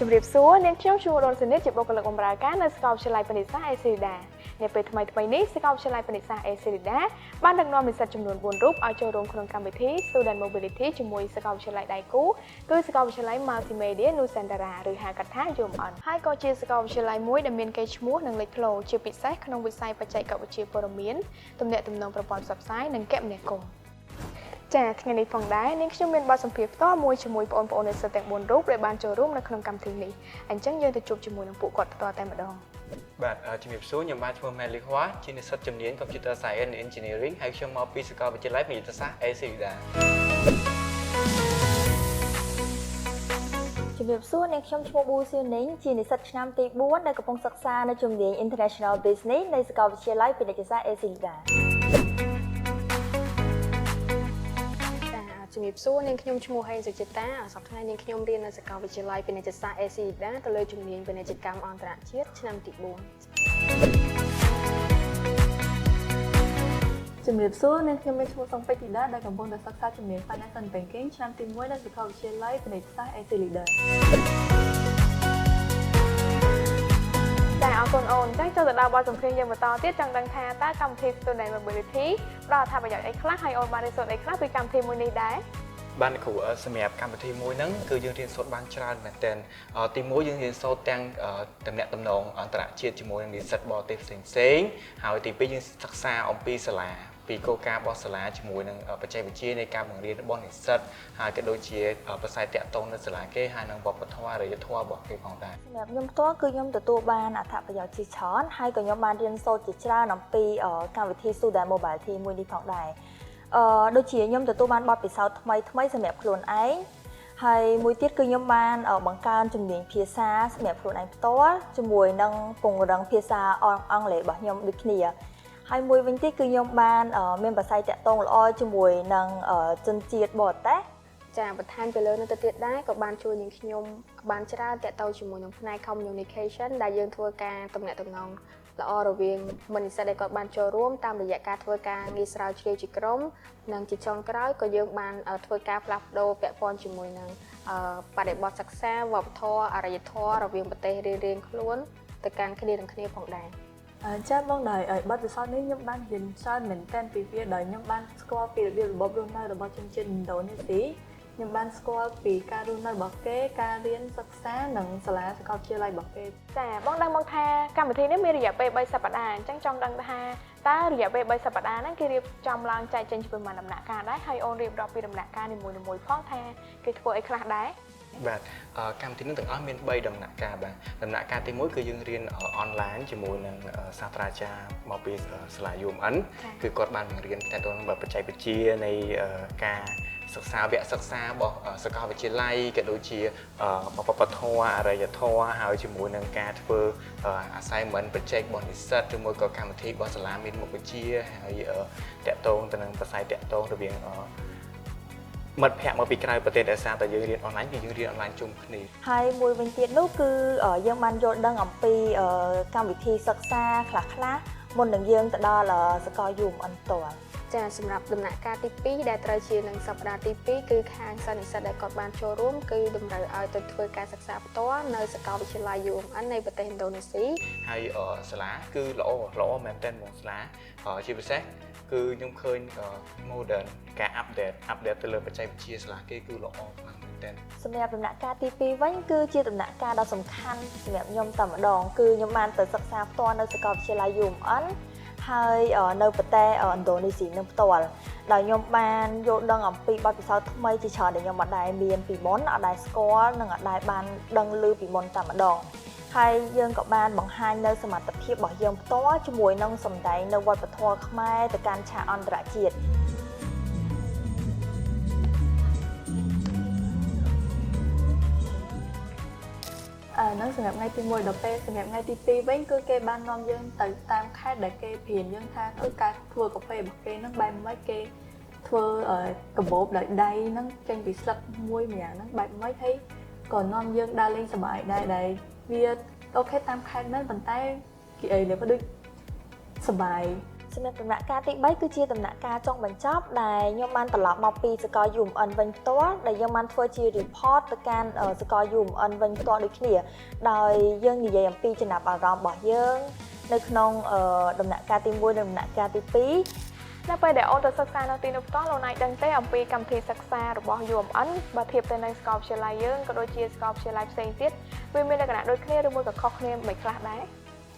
ជំរាបសួរនាងខ្ញុំឈ្មោះរុនសិនិតជាបុគ្គលិកបម្រើការនៅសាកលវិទ្យាល័យពាណិជ្ជសាស្ត្រអេស៊ីលីដានាពេលថ្មីៗនេះសាកលវិទ្យាល័យពាណិជ្ជសាស្ត្រអេស៊ីលីដាបានដឹកនាំនិស្សិតចំនួន4រូបឲ្យចូលរួមក្នុងកម្មវិធី Student Mobility ជាមួយសាកលវិទ្យាល័យដៃគូគឺសាកលវិទ្យាល័យ Multimedia Nusantara ឬហៅកាត់ថា UMN ហើយក៏ជាសាកលវិទ្យាល័យមួយដែលមានកេរ្តិ៍ឈ្មោះនិងលេចធ្លោជាពិសេសក្នុងវិស័យបច្ចេកវិទ្យាព័ត៌មានទំនាក់ទំនងប្រព័ន្ធផ្សព្វផ្សាយនិងគមនាគមន៍ចាថ្ងៃនេះផងដែរនាងខ្ញុំមានបទសម្ភាសន៍ផ្ទាល់មួយជាមួយបងប្អូននិស្សិតទាំង4រូបដែលបានចូលរួមនៅក្នុងកម្មវិធីនេះអញ្ចឹងយើងទៅជួបជាមួយនឹងពួកគាត់ផ្ទាល់តែម្ដង។ បាទជំរាបសួរខ្ញុំបាទឈ្មោះម៉ែលីហួរជានិស្សិតជំនាញ Computer Science and Engineering ហើយខ្ញុំមកពីសាកលវិទ្យាល័យពាណិជ្ជសាស្ត្រ ACLEDA។ ជំរាបសួរនាងខ្ញុំឈ្មោះប៊ូសៀនីងជានិស្សិតឆ្នាំទី4ដែលកំពុងសិក្សានៅជំនាញ International Business នៃសាកលវិទ្យាល័យពាណិជ្ជសាស្ត្រ ACLEDA។ ចាជំរាបសួរនាងខ្ញុំឈ្មោះហេងសុចិតាសប្តាហ៍នាងខ្ញុំរៀននៅសាកលវិទ្យាល័យពាណិជ្ជសាស្ត្រ ACLEDA ទៅលើជំនាញពាណិជ្ជកម្មអន្តរជាតិឆ្នាំទី4។ ជំរាបសួរនាងខ្ញុំមានឈ្មោះសុងពេជ្រធីតាដែលកំពុងតែសិក្សាជំនាញ Finance and Banking ឆ្នាំទី1នៅសាកលវិទ្យាល័យពាណិជ្ជសាស្ត្រ ACLEDA។ ចាអរគុណអូនអញ្ចឹងចូលទៅដល់បទសម្ភាសន៍យើងបន្តទៀតចង់ដឹងថាតើកម្មវិធី Student Mobility ផ្ដល់អត្ថប្រយោជន៍អីខ្លះហើយអូនបានរៀនសូត្រអីខ្លះពីកម្មវិធីមួយនេះដែរ? បានគ្រូសម្រាប់កម្មវិធីមួយហ្នឹងគឺយើងរៀនសូត្របានច្រើនមែនទែនទីមួយយើងរៀនសូត្រទាំងតំណាក់តំណងអន្តរជាតិជាមួយនឹងនិស្សិតបរទេសផ្សេងផ្សេងហើយទីពីរយើងសិក្សាអំពីសាលាពីគោលការណ៍របស់សាលាជាមួយនឹងបច្ចេកវិទ្យានៃការបង្រៀនរបស់និស្សិតហើយក៏ដូចជាប្រស័យតាក់ទងនៅសាលាគេហើយនិងវប្បធម៌អរិយធម៌របស់គេផងដែរ។ សម្រាប់ខ្ញុំផ្ទាល់គឺខ្ញុំទទួលបានអត្ថប្រយោជន៍ជាច្រើនហើយក៏ខ្ញុំបានរៀនសូត្រជាច្រើនអំពីកម្មវិធី Student Mobility មួយនេះផងដែរដូចជាខ្ញុំទទួលបានបទពិសោធន៍ថ្មីថ្មីសម្រាប់ខ្លួនឯងហើយមួយទៀតគឺខ្ញុំបានបង្កើនជំនាញភាសាសម្រាប់ខ្លួនឯងផ្ទាល់ជាមួយនឹងពង្រឹងភាសាអង់គ្លេសរបស់ខ្ញុំដូចគ្នាហើយមួយវិញទៀតគឺខ្ញុំបានមានប្រស័យតាក់ទងល្អជាមួយនឹងជនជាតិបរទេស។ ចាបន្ថែមពីលើនោះទៅទៀតដែរក៏បានជួយនាងខ្ញុំបានច្រើនតាក់ទងជាមួយនឹងផ្នែក communication ដែលយើងធ្វើការទំនាក់ទំនងល្អរវាងមិត្តនិស្សិតដែលគាត់បានចូលរួមតាមរយៈការធ្វើការងារស្រាវជ្រាវជាក្រុមនិងជាចុងក្រោយក៏យើងបានធ្វើការផ្លាស់ប្ដូរពាក់ព័ន្ធជាមួយនឹងបរិបទសិក្សាវប្បធម៌អរិយធម៌រវាងប្រទេសរៀងៗខ្លួនទៅកាន់គ្នានឹងគ្នាផងដែរ។ ចាបងដោយបទពិសោធន៍នេះខ្ញុំបានរៀនច្រើនមែនទែនពីវាដោយខ្ញុំបានស្គាល់ពីរបៀបរបបរស់នៅរបស់ជនជាតិឥណ្ឌូនេស៊ីខ្ញុំបានស្គាល់ពីការរស់នៅរបស់គេការរៀនសិក្សានិងសាលាសាកលវិទ្យាល័យរបស់គេ។ ចាបងដឹងមកថាកម្មវិធីនេះមានរយៈពេល3សប្តាហ៍អញ្ចឹងចង់ដឹងថាតើរយៈពេល3សប្តាហ៍ហ្នឹងគេរៀបចំឡើងចែកចេញជាប៉ុន្មានដំណាក់កាលដែរហើយអូនរៀបរាប់ពីដំណាក់កាលនីមួយៗផងថាគេធ្វើអីខ្លះដែរ? បាទកម្មវិធីនេះទាំងអស់មាន3ដំណាក់កាលបាទដំណាក់កាលទី1គឺយើងរៀនអនឡាញជាមួយនឹងសាស្ត្រាចារ្យមកពីសាលា UMN គឺគាត់បានបង្រៀនតទៅនឹងបច្ចេកវិទ្យានៃការសិក្សាវគ្គសិក្សារបស់សាកលវិទ្យាល័យក៏ដូចជាវប្បធម៌អរិយធម៌ហើយជាមួយនឹងការធ្វើ assignment project របស់និស្សិតឬមួយក៏កម្មវិធីរបស់សាលាមានមុខវិជ្ជាហើយតាក់ទងទៅនឹងប្រស័យតាក់ទងរវាងមិត្តភ័ក្តិមកពីក្រៅប្រទេសដោយសារតែយើងរៀនអនឡាញគឺយើងរៀនអនឡាញជុំគ្នា។ ហើយមួយវិញទៀតនោះគឺយើងបានយល់ដឹងអំពីកម្មវិធីសិក្សាខ្លះៗមុននឹងយើងទៅដល់សាកល UMN ផ្ទាល់។ ចាសម្រាប់ដំណាក់កាលទី2ដែលត្រូវជានឹងសប្តាហ៍ទី2គឺខាងសិស្សនិស្សិតដែលគាត់បានចូលរួមគឺតម្រូវឲ្យទៅធ្វើការសិក្សាផ្ទាល់នៅសាកលវិទ្យាល័យ UMN នៃប្រទេសឥណ្ឌូនេស៊ី។ ហើយសាលាគឺល្អល្អមែនទែនហ្មងសាលាជាពិសេសគឺខ្ញុំឃើញ modern ការ update ទៅលើបច្ចេកវិទ្យាសាលាគេគឺល្អខ្លាំងមែនទែន។ សម្រាប់ដំណាក់កាលទី2វិញគឺជាដំណាក់កាលដ៏សំខាន់សម្រាប់ខ្ញុំតែម្ដងគឺខ្ញុំបានទៅសិក្សាផ្ទាល់នៅសាកលវិទ្យាល័យ UMN ហើយនៅប្រទេសឥណ្ឌូនេស៊ីនឹងផ្ទាល់ដោយខ្ញុំបានយល់ដឹងអំពីបទពិសោធន៍ថ្មីជាច្រើនដែលខ្ញុំអត់ដែលមានពីមុនអត់ដែលស្គាល់និងអត់ដែលបានដឹងឮពីមុនតែម្ដងហើយយើងក៏បានបង្ហាញនៅសមត្ថភាពរបស់យើងផ្ទាល់ជាមួយនឹងសម្ដែងនៅវប្បធម៌ខ្មែរទៅកាន់ឆាកអន្តរជាតិ។ ហ្នឹងសម្រាប់ថ្ងៃទី1ដល់ពេលសម្រាប់ថ្ងៃទី2វិញគឺគេបាននាំយើងទៅតាមខេត្តដែលគេព្រានយើងថាគឺការធ្វើកាហ្វេរបស់គេហ្នឹងបែបម៉េចគេធ្វើកាបូបដោយដៃហ្នឹងចេញពីស្លឹកមួយម្យ៉ាងហ្នឹងបែបម៉េចហើយក៏នាំយើងដើរលេងសប្បាយដែរដែលវា OK តាមខេត្តមែនប៉ុន្តែគេអីលើដូចសប្បាយ។ សម្រាប់ដំណាក់កាលទី3គឺជាដំណាក់កាលចុងបញ្ចប់ដែលខ្ញុំបានត្រឡប់មកពីសាកល UMN វិញផ្ទាល់ដែលយើងបានធ្វើជា report ទៅកាន់សាកល UMN វិញផ្ទាល់ដូចគ្នាដោយយើងនិយាយអំពីចំណាប់អារម្មណ៍របស់យើងនៅក្នុងដំណាក់កាលទី1និងដំណាក់កាលទី2 នៅពេលដែលអូនទៅសិក្សានៅទីនោះផ្ទាល់អូនអាចដឹងទេអំពីកម្មវិធីសិក្សារបស់ UMN បើធៀបទៅនឹងសាកលវិទ្យាល័យយើងក៏ដូចជាសាកលវិទ្យាល័យផ្សេងទៀតវាមានលក្ខណៈដូចគ្នាឬមួយក៏ខុសគ្នាមិនខ្លះដែរ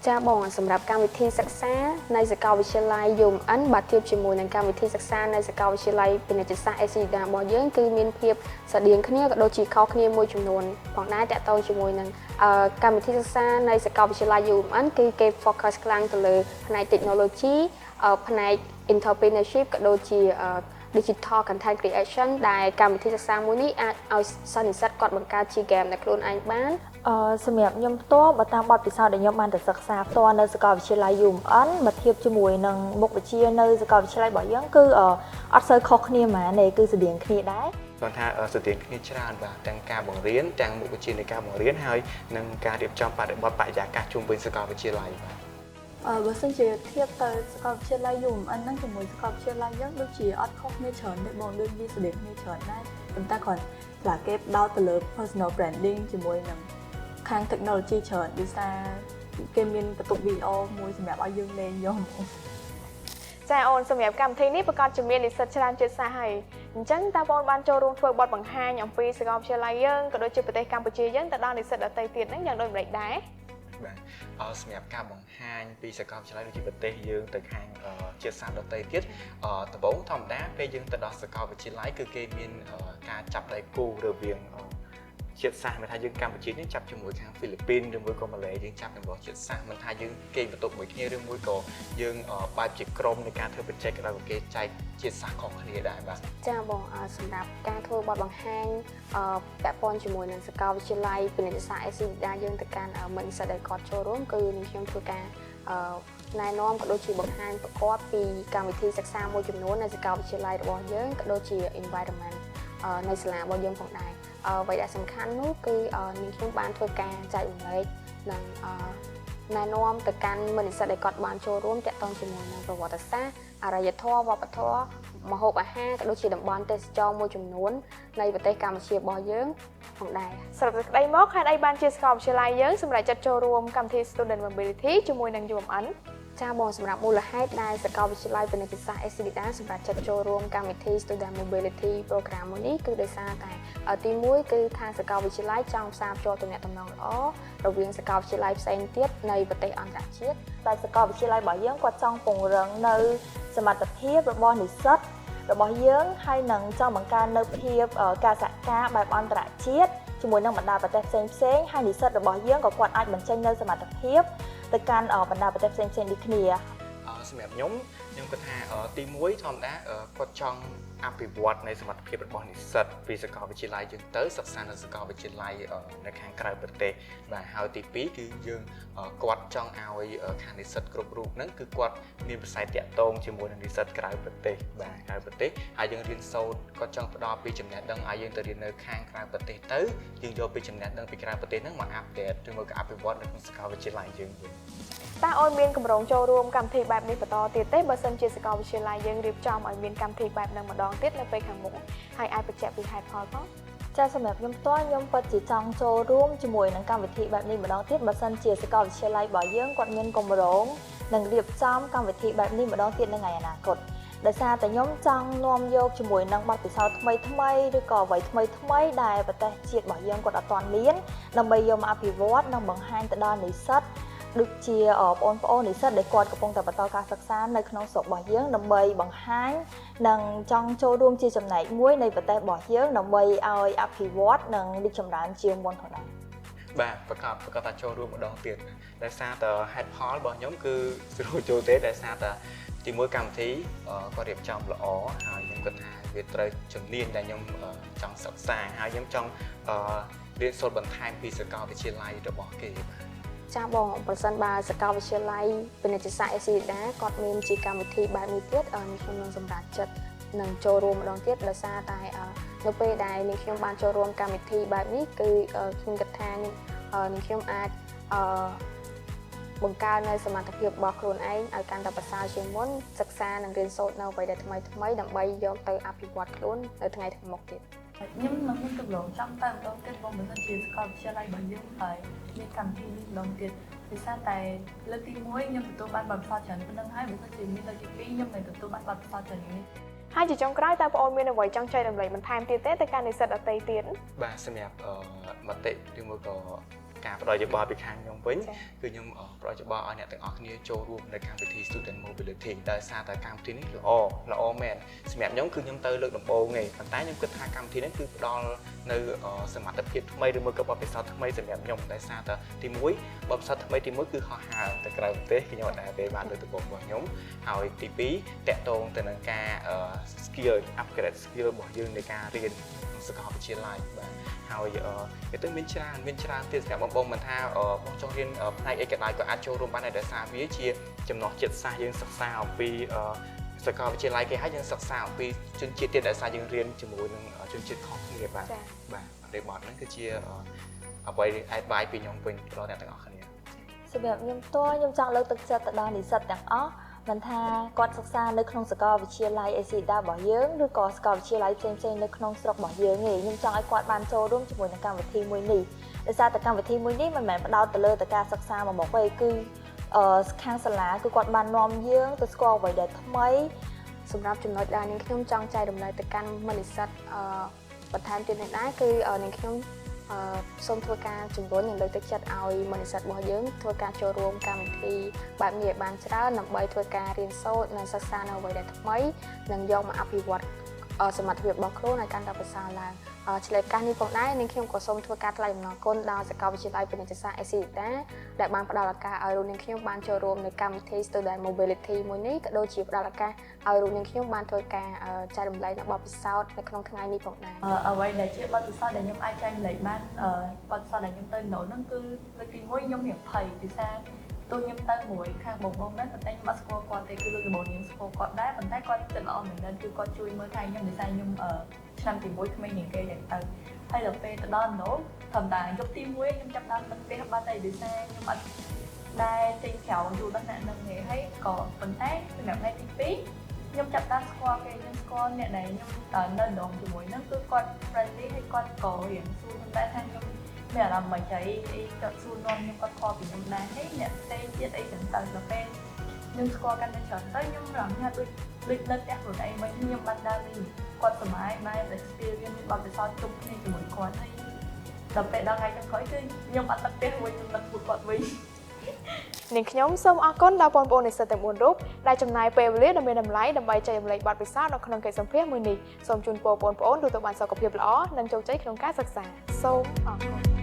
ចាបងសម្រាប់កម្មវិធីសិក្សានៃសាកលវិទ្យាល័យ UMN បើធៀបជាមួយនឹងកម្មវិធីសិក្សានៃសាកលវិទ្យាល័យពាណិជ្ជសាស្ត្រ ACLEDA របស់យើងគឺមានភាពស្រដៀងគ្នាក៏ដូចជាខុសគ្នាមួយចំនួនផងដែរតាក់ទងជាមួយនឹងកម្មវិធីសិក្សានៃសាកលវិទ្យាល័យ UMN គឺគេ focus ខ្លាំងទៅលើផ្នែក technology ផ្នែក entrepreneurship ក៏ដូចជា digital content creation ដែលកម្មវិធីសិក្សាមួយនេះអាចឲ្យសិស្សនិស្សិតគាត់បង្កើតជា game ដែលខ្លួនឯងបាន សម្រាប់ខ្ញុំផ្ទាល់បើតាមបទពិសោធន៍ដែលខ្ញុំបានទៅសិក្សាផ្ទាល់នៅសាកលវិទ្យាល័យ UMN បើធៀបជាមួយនឹងមុខវិជ្ជានៅសាកលវិទ្យាល័យរបស់យើងគឺអត់សូវខុសគ្នាហ្មងទេគឺស្តៀងគ្នាដែរ គាត់ថាស្តៀងគ្នាច្រើនបាទទាំងការបង្រៀនទាំងមុខវិជ្ជានៃការបង្រៀនហើយនិងការរៀបចំបរិបទបរិយាកាសជុំវិញសាកលវិទ្យាល័យបាទ បើសិនជាធៀបទៅសាកលវិទ្យាល័យ UMN ហ្នឹងជាមួយសាកលវិទ្យាល័យយើងដូចជាអត់ខុសគ្នាច្រើនទេបងដូចវាស្តៀងគ្នាច្រើនដែរប៉ុន្តែគ្រាន់តែគេផ្ដោតទៅលើ personal branding ជាមួយនឹងខាង technology ច្រើនដោយសារគេមានបន្ទប់ VR មួយសម្រាប់ឲ្យយើងលេងយកហ្មង ចាអូនសម្រាប់កម្មវិធីនេះប្រកាសជាមាននិស្សិតច្រើនជាតិសាសន៍ហើយអញ្ចឹងតើបងបានចូលរួមធ្វើបទបង្ហាញអំពីសាកលវិទ្យាល័យយើងក៏ដូចជាប្រទេសកម្ពុជាយើងទៅដល់និស្សិតដទៃទៀតហ្នឹងយ៉ាងដូចម្តេចដែរ បាទសម្រាប់ការបង្ហាញពីសាកលវិទ្យាល័យដូចជាប្រទេសយើងទៅខាងជាតិសាសន៍ដទៃទៀតដំបូងធម្មតាពេលយើងទៅដល់សាកលវិទ្យាល័យគឺគេមានការចាប់ដៃគូរវាងជាតិសាសន៍មិនថាយើងកម្ពុជានេះចាប់ជាមួយខាងហ្វីលីពីនឬមួយក៏ម៉ាឡេយើងចាប់ជាមួយជាតិសាសន៍មិនថាយើងគេបន្ទប់មួយគ្នាឬមួយក៏យើងបែបជាក្រុមនៃការធ្វើ project ក៏ដោយគេចែកជាតិសាសន៍ខុសគ្នាដែរបាទ ចាបងសម្រាប់ការធ្វើបទបង្ហាញពាក់ព័ន្ធជាមួយនឹងសាកលវិទ្យាល័យពាណិជ្ជសាស្ត្រ ACLEDA យើងទៅកាន់មិត្តនិស្សិតដែលគាត់ចូលរួមគឺនឹងខ្ញុំធ្វើការណែនាំក៏ដូចជាបង្ហាញប្រកបពីកម្មវិធីសិក្សាមួយចំនួននៅសាកលវិទ្យាល័យរបស់យើងក៏ដូចជា environment នៅសាលារបស់យើងផងដែរអ្វីដែលសំខាន់នោះគឺនាងខ្ញុំបានធ្វើការចែករំលែកនិងណែនាំទៅកាន់មិត្តនិស្សិតដែលគាត់បានចូលរួមតាក់ទងជាមួយនឹងប្រវត្តិសាស្ត្រអរិយធម៌វប្បធម៌ម្ហូបអាហារក៏ដូចជាតំបន់ទេសចរមួយចំនួននៃប្រទេសកម្ពុជារបស់យើងផងដែរ សរុបសេចក្តីមកហេតុអីបានជាសាកលវិទ្យាល័យយើងសម្រេចចិត្តចូលរួមកម្មវិធី Student Mobility ជាមួយនឹង UMN ចាបងសម្រាប់មូលហេតុដែលសាកលវិទ្យាល័យពាណិជ្ជសាស្ត្រ ACLEDA សម្រាប់ចាត់ចូលរួមកម្មវិធី Student Mobility Program មួយនេះគឺដោយសារតែទី1គឺខាងសាកលវិទ្យាល័យចង់ផ្សារភ្ជាប់ទំនាក់ទំនងល្អរវាងសាកលវិទ្យាល័យផ្សេងទៀតនៃប្រទេសអន្តរជាតិ តែសាកលវិទ្យាល័យរបស់យើងគាត់ចង់ពង្រឹងនៅសមត្ថភាពរបស់និស្សិតរបស់យើងហើយនឹងចង់បង្កើននៅភាពការសហការបែបអន្តរជាតិជាមួយនឹងបណ្ដាប្រទេសផ្សេងផ្សេងហើយនិស្សិតរបស់យើងក៏គាត់អាចបញ្ចេញនៅសមត្ថភាពទៅកាន់បណ្ដាប្រទេសផ្សេងផ្សេងដូចគ្នា សម្រាប់ខ្ញុំខ្ញុំគិតថាទី1ធម្មតាគាត់ចង់អភិវឌ្ឍនៃសមត្ថភាពរបស់និស្សិតពីសាកលវិទ្យាល័យយើងទៅសិក្សានៅសាកលវិទ្យាល័យនៅខាងក្រៅប្រទេសបាទហើយទី2គឺយើងគាត់ចង់ឲ្យខាងនិស្សិតគ្រប់រូបហ្នឹងគឺគាត់មានវិស័យតាក់ទងជាមួយនឹងនិស្សិតក្រៅប្រទេសបាទក្រៅប្រទេសហើយយើងរៀនសូត្រគាត់ចង់ផ្ដល់ពីចំណេះដឹងឲ្យយើងទៅរៀននៅខាងក្រៅប្រទេសទៅយើងយកពីចំណេះដឹងពីក្រៅប្រទេសហ្នឹងមក update ឬមកក៏អភិវឌ្ឍនៅក្នុងសាកលវិទ្យាល័យយើងវិញ តើអូនមានគម្រោងចូលរួមកម្មវិធីបែបនេះបន្តទៀតទេបើសិនជាសាកលវិទ្យាល័យយើងរៀបចំឲ្យមានកម្មវិធីបែបហ្នឹងម្ដងទៀតនៅពេលខាងមុខហើយអាចបញ្ជាក់ពីហេតុផលផង ចាសម្រាប់ខ្ញុំផ្ទាល់ខ្ញុំពិតជាចង់ចូលរួមជាមួយនឹងកម្មវិធីបែបនេះម្ដងទៀតបើសិនជាសាកលវិទ្យាល័យរបស់យើងគាត់មានគម្រោងនឹងរៀបចំកម្មវិធីបែបនេះម្ដងទៀតនៅថ្ងៃអនាគតដោយសារតែខ្ញុំចង់នាំយកជាមួយនឹងបទពិសោធន៍ថ្មីថ្មីឬក៏អ្វីថ្មីថ្មីដែលប្រទេសជាតិរបស់យើងគាត់អត់ទាន់មានដើម្បីយកមកអភិវឌ្ឍនិងបង្ហាញទៅដល់និស្សិតដូចជាបងប្អូននិស្សិតដែលគាត់កំពុងតែបន្តការសិក្សានៅក្នុងស្រុករបស់យើងដើម្បីបង្ហាញនិងចង់ចូលរួមជាចំណែកមួយនៃប្រទេសរបស់យើងដើម្បីឲ្យអភិវឌ្ឍនិងរីកចម្រើនជាងមុនផងដែរ បាទប្រកបប្រកបថាចូលរួមម្ដងទៀតដោយសារតែហេតុផលរបស់ខ្ញុំគឺស្រួលចូលទេដោយសារតែទីមួយកម្មវិធីគាត់រៀបចំល្អហើយខ្ញុំគិតថាវាត្រូវជំនាញដែលខ្ញុំចង់សិក្សាហើយខ្ញុំចង់រៀនសូត្របន្ថែមពីសាកលវិទ្យាល័យរបស់គេបាទ ចាបងប្រសិនបើសាកលវិទ្យាល័យពាណិជ្ជសាស្ត្រ ACLEDA គាត់មានជាកម្មវិធីបែបនេះទៀតខ្ញុំនឹងសម្រេចចិត្តនឹងចូលរួមម្ដងទៀតដោយសារតែនៅពេលដែលនាងខ្ញុំបានចូលរួមកម្មវិធីបែបនេះគឺខ្ញុំគិតថានាងខ្ញុំអាចអឺ បង្កើននៅសមត្ថភាពរបស់ខ្លួនឯងឲ្យកាន់តែប្រសើរជាងមុនសិក្សានិងរៀនសូត្រនៅអ្វីដែលថ្មីថ្មីដើម្បីយកទៅអភិវឌ្ឍខ្លួននៅថ្ងៃខាងមុខទៀត ខ្ញុំនឹងមានកម្រងចង់ទៅម្ដងទៀតបងបើសិនជាសាកលវិទ្យាល័យរបស់យើងហើយមានកម្មវិធីនេះម្ដងទៀតដោយសារតែលើកទី1ខ្ញុំទទួលបានបទពិសោធន៍ច្រើនប៉ុណ្ណឹងហើយបើសិនជាមានលើកទី2ខ្ញុំនឹងទទួលបានបទពិសោធន៍ច្រើនជាងនេះ ហើយជាចុងក្រោយតើបងអូនមានអ្វីចង់ចែករំលែកបន្ថែមទៀតទេទៅកាន់និស្សិតដទៃទៀត បាទសម្រាប់មតិឬមួយក៏ការផ្ដល់យោបល់ពីខាងខ្ញុំវិញគឺខ្ញុំផ្ដល់យោបល់ឲ្យអ្នកទាំងអស់គ្នាចូលរួមនៅកម្មវិធី Student Mobility ដោយសារតែកម្មវិធីនេះល្អល្អមែនសម្រាប់ខ្ញុំគឺខ្ញុំទៅលើកដំបូងឯងប៉ុន្តែខ្ញុំគិតថាកម្មវិធីនេះគឺផ្ដល់នៅសមត្ថភាពថ្មីឬមួយក៏បទពិសោធន៍ថ្មីសម្រាប់ខ្ញុំដោយសារតែទី1បទពិសោធន៍ថ្មីទី1គឺហោះហើរទៅក្រៅប្រទេសខ្ញុំអត់ដែលពេលបានលើកដំបូងរបស់ខ្ញុំហើយទី2តកតងទៅនឹងការ skill upgrade skill របស់យើងនៃការរៀនសាកលវិទ្យាល័យបាទហើយវាទៅមានច្រើនមានច្រើនទៀតសម្រាប់បងបងមិនថាបងចង់រៀនផ្នែកអីក៏ដោយក៏អាចចូលរួមបានដែរដោយសារវាជាចំណោះចិត្តសាស្ត្រយើងសិក្សាអំពីសាកលវិទ្យាល័យគេហើយយើងសិក្សាអំពីជនជាតិទៀតដោយសារយើងរៀនជាមួយនឹងជនជាតិខុសគ្នាបាទបាទបរិបទហ្នឹងគឺជាអ្វី advice ពីខ្ញុំវិញដល់អ្នកទាំងអស់គ្នា សម្រាប់ខ្ញុំផ្ទាល់ខ្ញុំចង់លើកទឹកចិត្តទៅដល់និស្សិតទាំងអស់មិនថាគាត់សិក្សានៅក្នុងសាកលវិទ្យាល័យ ACLEDA របស់យើងឬក៏សាកលវិទ្យាល័យផ្សេងៗនៅក្នុងស្រុករបស់យើងទេខ្ញុំចង់ឲ្យគាត់បានចូលរួមជាមួយនឹងកម្មវិធីមួយនេះដោយសារតែកម្មវិធីមួយនេះមិនមែនផ្ដោតទៅលើតែការសិក្សាមកមកទេគឺខាងសាលាគឺគាត់បាននាំយើងទៅស្គាល់អ្វីដែលថ្មី សម្រាប់ចំណុចដែលនាងខ្ញុំចង់ចែករំលែកទៅកាន់មិត្តនិស្សិតបន្ថែមទៀតនេះដែរគឺនាងខ្ញុំសូមធ្វើការជំរុញនិងលើកទឹកចិត្តឲ្យមិត្តនិស្សិតរបស់យើងធ្វើការចូលរួមកម្មវិធីបែបនេះឲ្យបានច្រើនដើម្បីធ្វើការរៀនសូត្រនិងសិក្សានៅអ្វីដែលថ្មីនិងយកមកអភិវឌ្ឍសមត្ថភាពរបស់ខ្លួនឲ្យកាន់តែប្រសើរឡើងឆ្លៀតឱកាសនេះផងដែរនាងខ្ញុំក៏សូមធ្វើការថ្លែងអំណរគុណដល់សាកលវិទ្យាល័យពាណិជ្ជសាស្ត្រ ACLEDA ដែលបានផ្ដល់ឱកាសឲ្យរូបនាងខ្ញុំបានចូលរួមនៅកម្មវិធី Student Mobility មួយនេះក៏ដូចជាផ្ដល់ឱកាសឲ្យរូបនាងខ្ញុំបានធ្វើការចែករំលែកនូវបទពិសោធន៍នៅក្នុងថ្ងៃនេះផងដែរ អ្វីដែលជាបទពិសោធន៍ដែលខ្ញុំអាចចែករំលែកបានបទពិសោធន៍ដែលខ្ញុំទៅនៅហ្នឹងគឺលើកទី1ខ្ញុំរៀងភ័យពិសាទោះខ្ញុំទៅមួយខាងបងបងដែរប៉ុន្តែខ្ញុំអត់ស្គាល់គាត់ទេគឺលើកដំបូងខ្ញុំស្គាល់គាត់ដែរប៉ុន្តែគាត់ចិត្តល្អមែនទែនគឺគាត់ជួយមើលថែខ្ញុំដោយសារខ្ញុំឆ្នាំទី1ក្មេងជាងគេយ៉ាងទៅហើយដល់ពេលទៅដល់នោះធម្មតាយប់ទី1ខ្ញុំចាប់ដើមមិនផ្ទះបាត់ហើយដោយសារខ្ញុំអត់ដែលចេញក្រៅយូរដល់អ្នកហ្នឹងទេហើយក៏ប៉ុន្តែសម្រាប់ថ្ងៃទី2ខ្ញុំចាប់ដើមស្គាល់គេខ្ញុំស្គាល់អ្នកដែលខ្ញុំនៅដងជាមួយហ្នឹងគឺគាត់ friendly ហើយគាត់ក៏រៀងសួរខ្ញុំដែរថាខ្ញុំមានអារម្មណ៍មិនចៃអីគាត់សួរនាំខ្ញុំគាត់ខកពីខ្ញុំដែរហើយអ្នកផ្សេងទៀតអីចឹងទៅដល់ពេលខ្ញុំស្គាល់កាន់តែច្រើនទៅខ្ញុំរំថាដូចដូចនៅផ្ទះខ្លួនឯងវិញខ្ញុំបានដើរលេងគាត់សម័យបែប experience មានបទពិសោធន៍ជុំគ្នាជាមួយគាត់ហើយដល់ពេលដល់ថ្ងៃចុងក្រោយគឺខ្ញុំអត់ទឹកផ្ទះវិញខ្ញុំនឹកពួកគាត់វិញ នាងខ្ញុំសូមអរគុណដល់បងប្អូននិស្សិតទាំង4រូបដែលចំណាយពេលវេលាដ៏មានតម្លៃដើម្បីចែករំលែកបទពិសោធន៍នៅក្នុងកិច្ចសម្ភាសន៍មួយនេះសូមជូនពរបងប្អូនទទួលបានសុខភាពល្អនិងជោគជ័យក្នុងការសិក្សាសូមអរគុណ។